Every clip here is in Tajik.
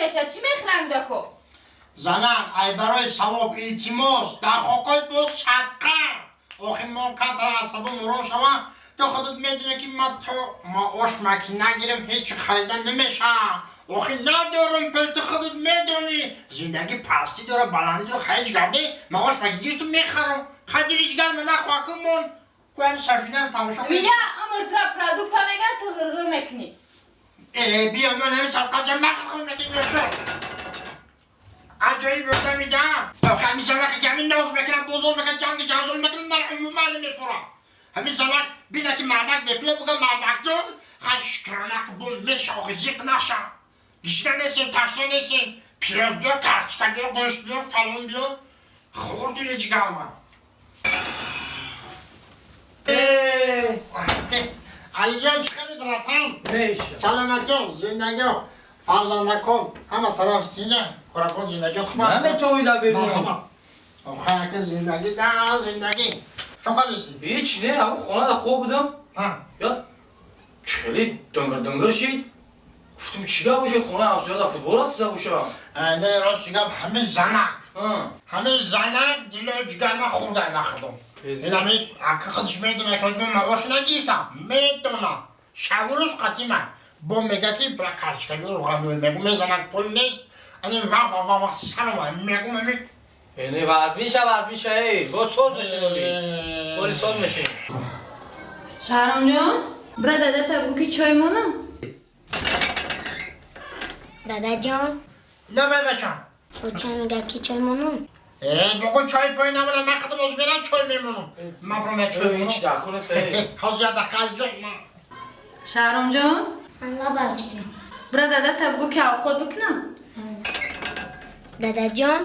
мешад. Чӣ мехӯранд кӯдако? Занак, ай барои савоб, илтимос, дар хокои боз садқа. Охи мон камтар асабо муром шава. Ту худат медонӣ, ки ман то маош маки нагирам, ҳеҷ харида намешавам. Охи надорам пул, ту худат медонӣ. Зиндагӣ пастӣ дора, баландӣ дора, ҳеҷ гап не. Маош маки гирту мехарам. Хай, дили ҷигар ма нахоҳ ку мон. Ку ҳами сафинаро тамошо кун. Я умр тра продукта меган, ту ғирғир мекунӣ. Э, биё, ман ҳами садқа махарам. Аҷоиб ёрдам медиҳам. Охи ҳамин занаке ки ҳамин ноз мекунад, бозор мекунад, ҷанги ҷанҷол мекунад, ман умуман намефурам. Ҳамин занак бина, ки мардак бепула буга, мардакҷон, хай, шукрона ки бо меша. Охи зиқ наша, гишна нестем, ташна нестем. Пиёз биёр, картошка биёр, гӯшт биёр, фалон биёр. Хӯр, дили ҷигарма. Алиҷон, чӣ хели, братан? Саломатиён, зиндагиё, фарзандакон, ҳама тараф синҷа, кӯракон, зиндагиё хуб? Наметавида берун. Охаяки зиндагӣ да зиндагӣ. Чо кардеси? Ҳеч не, ҳамн хонада хоб будам. Я хеле дангир дангир шид. Гуфтам, чӣ гап боша, хонаи ҳамсояда футбол рафтида боша. Не, рости гап, ҳамин занак, ҳамин занак дилои ҷигарма хӯрда махудом. Ин ҳами ака худаш медона, ки ҳозир ман маош нагирифтам. Медона, шабу рӯз қатима бо мега, ки бира, карточка биёр, руған биёр. Мегум, мезанак, пул нест. Ани вақ вақ вақ саром мегум ами. Не, ваз меша, ваз меша, эй, боз соз мешин, оли соз мешин. Шаҳромҷон, бира, дадата бу, ки чой монам. Дадаҷон. Лабай, бачам. Оча мега, ки чой монум. Э, бугу чой пой намонам, ман худам ҳозир мерам, чой мемонам. Ман бурам, я чой Ҳеч дар нест, эй. Ҳозир як дақиқа, Алиҷон. Шаҳромҷон. Лабай, очаҷон. Бира, дадата бу, ки авқот бикунам. Дадаҷон.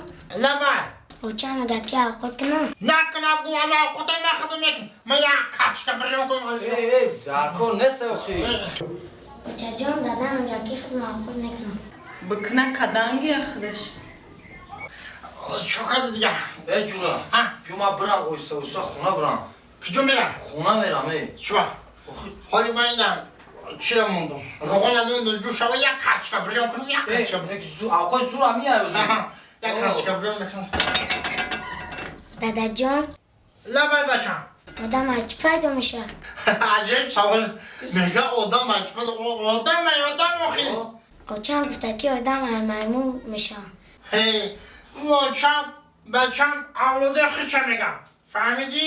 Лабай. Оча мега, ки авқот кунам. Накунам, гу ама авқотай ман худам мекунам. Ман як карточка бирён кунам. Эй, эй, дар кор нест, охи. Очаҷон, дада мега, ки худам авқот мекунам. Бикуна, кадан гира худаш. Чо карди дига? Эй, ҷура, биё, ман бирам, оҳиста оҳиста хона бирам. Куҷо мера? Хона мерам, эй. Чува ҳоли ман ина чира мондум, руғона мондум, ҷӯшава, як карточка бирён кунам, як карточка. Авқоти зур ҳамия. Як карточка бирён мекунам. Дадаҷон. Лабай, бачам. Одам аз чӣ пайдо мешавад? Аҷиб савол. Мега, одам аз чӣ пайдо? Одам ай одам охи. Очам гуфта, ки одам аз маймун мешавад. Очам, бачам, авлоди хича мегам, фаҳмидӣ?